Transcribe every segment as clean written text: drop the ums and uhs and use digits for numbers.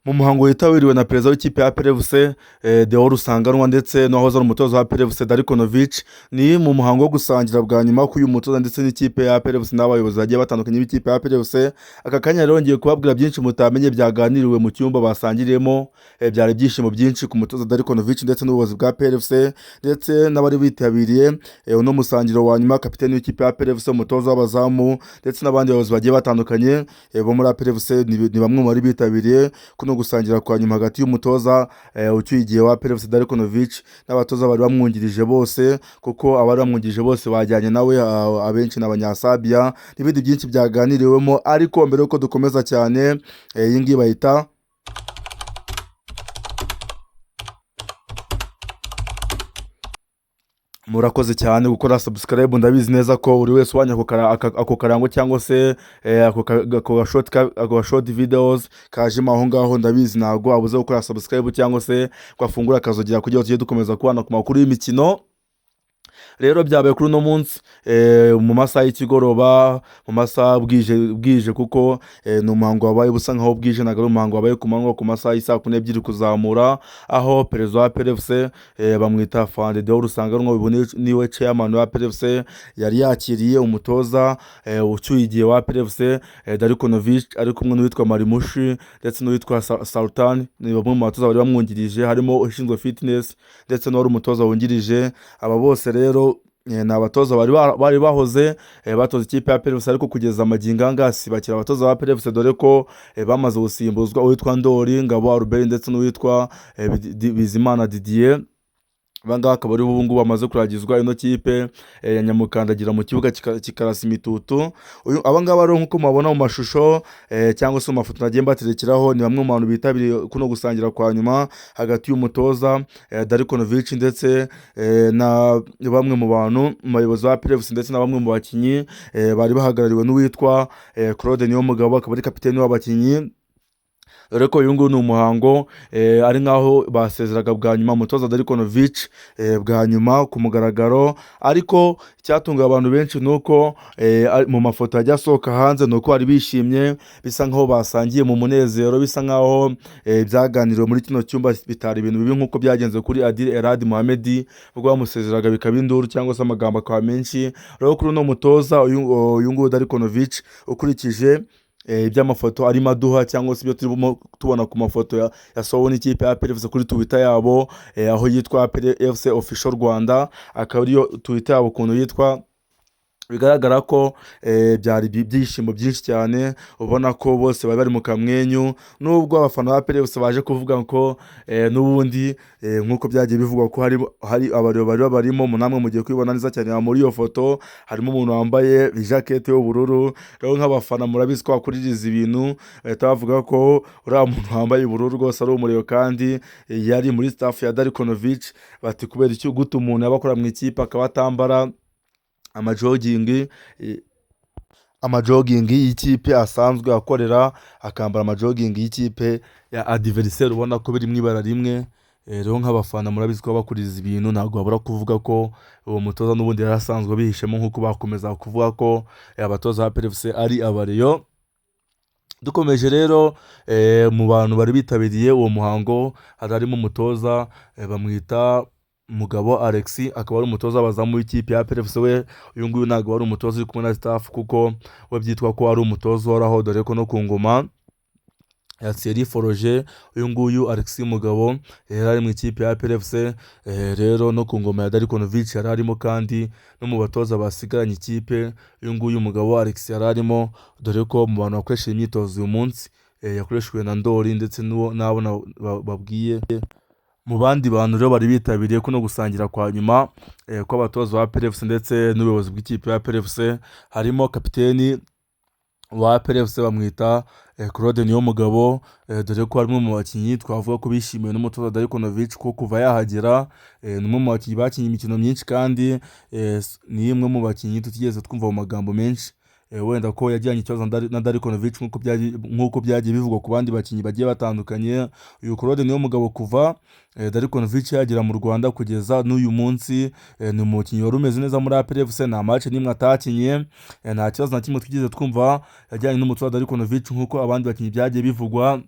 Mu muhango witabiriwe na perezida w'ikipe ya APR FC Deo Rusanganwa ndetse n'uwahoze ari umutoza wa APR FC Darko Novic, ni mu muhango wo gusangira bwa nyuma k'uyu mutoza ndetse n'ikipe ya APR FC n'abayobozi bagiye batandukanye b'ikipe ya APR FC. Aka kanya rero ngiye kubabwira byinshi mutamenye byaganiriwe mu cyumba basangiriyemo. Byari ibyishimo byinshi ku mutoza Darko Novic ndetse n'ubuyobozi bwa APR FC ndetse n'abari bitabiriye uno musangiro wa nyuma, kapiteni w'ikipe ya APR FC, umutoza w'abazamu ndetse n'abandi bayobozi bagiye batandukanye bo muri APR FC ni bamwe mu bari bitabiriye kuno gusangira kwa nyuma hagati y'umutoza ucyuye igihe wa APR FC Darko Novic n'abatoza bari bamwungirije bose, kuko abari bamwungirije bose bajyanye nawe, abenshi ni Abanyasabiya n'ibindi byinshi byaganiriwemo. Ariko mbere yuko dukomeza cyane, iyi ngiyi bayita murakoze cyane gukora subscribe. Ndabizi neza ko buri wese ubonye ako karango cyangwa se ako ga short videos kajemo aho ngaho, ndabizi ntabwo abuze gukora subscribe cyangwa se ngo afungure akazogera kugira ngo tujye dukomeza kubana ku makuru y'imikino. Rero byabaye kuri uno munsi mu masaha y'ikigoroba, mu masaha bwije bwije, kuko ni umuhango wabaye usa nkaho bwije, ntabwo ari umuhango wabaye ku manywa, ku masaha y'i saa kumi n'ebyiri kuzamura, aho perezida wa APR FC bamwita Afande Deo Rusanganwa, ubu niwe chairman wa APR FC, yari yakiriye umutoza ucyuye igihe wa APR FC Darko Novic, ari kumwe n'uwitwa Marimushi ndetse n'uwitwa Sultan. Ni bamwe mu batoza bari bamwungirije, harimo ushinzwe fitness ndetse n'uwari umutoza wungirije. Aba bose rero ni abatoza bari bahoze batoza ikipe ya APR FC, ariko kugeza amagingo aya ngaya si bakiri abatoza ba APR FC, dore ko bamaze gusimbuzwa uwitwa Ndori Ngabo Albert ndetse n'uwitwa Bizimana Didier. Aba ngaba akaba ari bo ubu ngubu bamaze kuragizwa ino kipe ya Nyamukandagira mu kibuga kikarasa imitutu. Aba ngaba rero nk'uko mubabona mu mashusho cyangwa se mu mafoto nagiye mbaterekeraho, ni bamwe mu bantu bitabiriye kuno gusangira kwa nyuma hagati y'umutoza Darko Novic ndetse na bamwe mu bantu mu bayobozi ba APR FC ndetse na bamwe mu bakinnyi bari bahagarariwe n'uwitwa Claude Niyomugabo, akaba ari kapiteni w'abakinnyi. Dore ko uyu nguyu ni umuhango ari nk'aho basezeraga bwa nyuma umutoza Darko Novic bwa nyuma ku mugaragaro. Ariko icyatunguye abantu benshi ni uko mu mafoto yajya asohoka hanze ni uko bari bishimye, bisa nk'aho basangiye mu munezero, bisa nk'aho byaganiriwe muri kino cyumba bitari ibintu bibi nk'uko byagenze kuri Adil Erradi Mohamed ubwo bamusezeraga bikaba induru cyangwa se amagambo akaba menshi. Rero kuri uno mutoza uyu nguyu Darko Novic, ukurikije iby'amafoto arimo aduha cyangwa se ibyo turimo tubona ku mafoto yasohowe n'ikipe ya APR FC kuri Twitter yabo, aho yitwa APR FC Official Rwanda, akaba ariyo Twitter yabo ukuntu yitwa, bigaragara ko byari ibyishimo byinshi cyane, ubona ko bose bari bari mu kamwenyu, nubwo abafana ba APR FC baje kuvuga ko n'ubundi nk'uko byagiye bivugwa ko hari abareba bari babarimo. Namwe mugiye kubibona neza cyane muri iyo foto, harimo umuntu wambaye ijakete y'ubururu. Rero nk'abafana murabizi ko bakuririza ibintu, bahita bavuga ko uriya muntu wambaye ubururu rwose ari umuriro, kandi yari muri staff ya Darko Novic. Bati kubera icyo gute umuntu yaba akora mu ikipe akaba atambara amajogingi y'ikipe asanzwe akorera, akambara amajogingi y'ikipe ya adversaire, ubona ko biri mu ibara rimwe. Rero nk'abafana murabizi ko bakuriza ibintu, ntabwo babura kuvuga ko uwo mutoza n'ubundi yari asanzwe abihishemo, nk'uko bakomeza kuvuga ko abatoza ba APR FC ari abareyo. Dukomeje rero, mu bantu bari bitabiriye uwo muhango hari harimo umutoza bamwita Mugabo Alex, akaba ari umutoza w'abazamu w'ikipe ya APR FC. We uyu nguyu ntabwo wari umutoza uri kumwe na staff, kuko we byitwa ko ari umutoza uhoraho, dore ko no ku ngoma ya Thierry Froger uyu nguyu Alex Mugabo yari ari mu ikipe ya APR FC. Rero no ku ngoma ya Darko Novic yari arimo, kandi no mu batoza basigaranye ikipe uyu nguyu Mugabo Alex yari arimo, dore ko mu bantu bakoresheje imyitozo uyu munsi yakoreshejwe na Ndori ndetse n'abo babwiye. Mu bandi bantu rero bari bitabiriye kuno gusangira kwa nyuma kw'abatoza ba APR FC ndetse n'ubuyobozi bw'ikipe ya APR FC, harimo kapiteni wa APR FC bamwita Claude Niyomugabo, dore ko ari umwe mu bakinnyi twavuga ko bishimiwe n'umutoza Darko Novic, ko kuva yahagera ni umwe mu bakinnyi bakinnye imikino myinshi, kandi ni imwe mu bakinnyi tutigeze twumva mu magambo menshi, wenda ko yagiranye ikibazo na Darko Novic nk'uko byagiye bivugwa ku bandi bakinnyi bagiye batandukanye. Uyu Claude Niyomugabo kuva Darko Novic yagera mu Rwanda kugeza n'uyu munsi, ni umukinnyi wari umeze neza muri APR FC, nta match n'imwe atakinye, nta kibazo na kimwe twigeze twumva yajyanye n'umutoza Darko Novic nk'uko abandi bakinnyi byagiye bivugwa.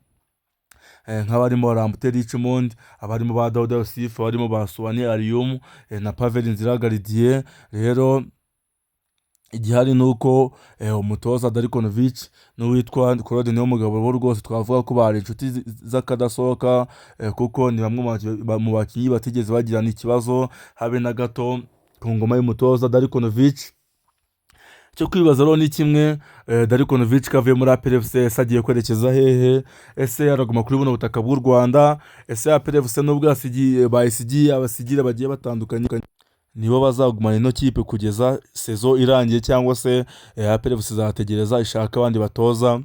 nk'abarimo Lamptey Richmond, abarimo ba Dauda Yussif, abarimo ba Souane Alioum na Pavelh Ndzila Gardien. Rero igihari ni uko umutoza Darko Novic n'uwitwa Claude Niyomugabo bo rwose twavuga ko bari inshuti z'akadasohoka, kuko ni bamwe mu bakinnyi batigeze bagirana ikibazo habe na gato ku ngoma y'umutoza Darko Novic. Icyo kwibaza rero ni kimwe: Darko Novic kavuye muri APR FC, ese agiye kwerekeza hehe? Ese araguma kuri buno butaka bw'u Rwanda? Ese APR FC nubwo yasigiye bayisigiye abasigira bagiye batandukanye, nibo bazagumana ino kipe kugeza saison irangiye, cyangwa se APR FC izategereza ishaka abandi batoza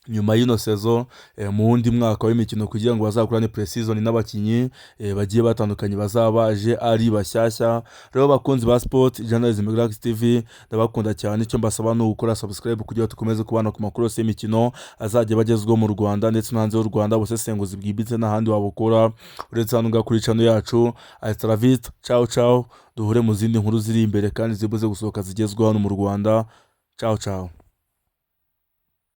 nyuma y'ino saison mu wundi mwaka w'imikino, kugira ngo bazakorane pre-season n'abakinnyi bagiye batandukanye bazaba baje ari bashyashya? Rero bakunzi ba Sport Journalism Galaxy TV, ndabakunda cyane. Icyo mbasaba ni ugukora subscribe kugira ngo dukomeze kubana ku makuru yose y'imikino azajya bagezweho mu Rwanda ndetse no hanze y'u Rwanda. Ubusesenguzi bwimbitse n'ahandi wabukura uretse hano ngaha kuri channel yacu. Hasta la vista, ciao ciao. Duhure mu zindi nkuru ziri imbere kandi zibuze gusohoka zigezweho hano mu Rwanda. Ciao ciao.